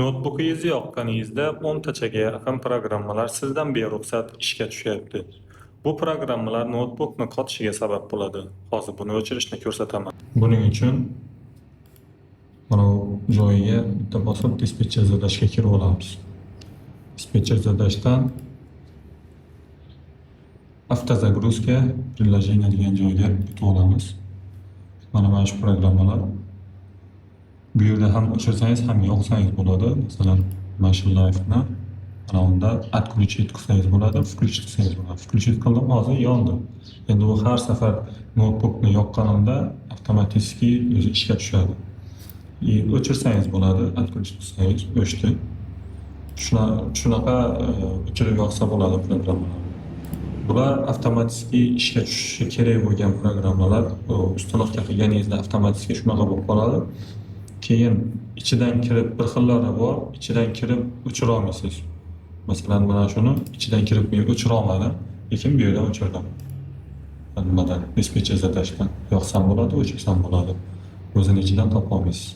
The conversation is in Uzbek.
Noutbukingizni yoqqaningizda 10 tachaga yaqin programmalar sizdan beruxsat ishga tushyapti. Bu programmalar noutbukni qotishiga sabab bo'ladi. Hozir buni o'chirishni ko'rsataman. Buning uchun mana bu joyiga bitta bosib, диспетчер задач ga kirib olamiz. Диспетчер задач dan "Автозагрузка приложения" degan joyga o'tib olamiz. Mana shu programmalar. Bu yerda ham o'chirsangiz, ham yoqsangiz bo'ladi. Masalan, mana shu Live'ni mana unda отключить qilsangiz bo'ladi, включить qilsangiz bo'ladi. Включить qildim, hozir yondi. Endi u har safar noutbukni yoqqanimda avtomatik o'zi ishga tushadi. И o'chirsangiz bo'ladi, отключить qilsangiz, o'chdi. Shunaqa o'chirib yoqsa bo'ladi programmalarni. Bular avtomatik ishga tushishi kerak bo'lgan programmalar. Установка qilganingizda avtomatik shunaqa bo'lib qoladi. Keyin ichidan kirib, bir xillari bor, ichidan kirib o'chira olmaysiz. Masalan, mana shuni ichidan kirib men o'chira olmadim, lekin bu yerdan o'chirdim. Nimadan? Диспетчер задач dan yoqsam bo'ladi, o'chirsam bo'ladi. O'zini ichidan topa olmaysiz.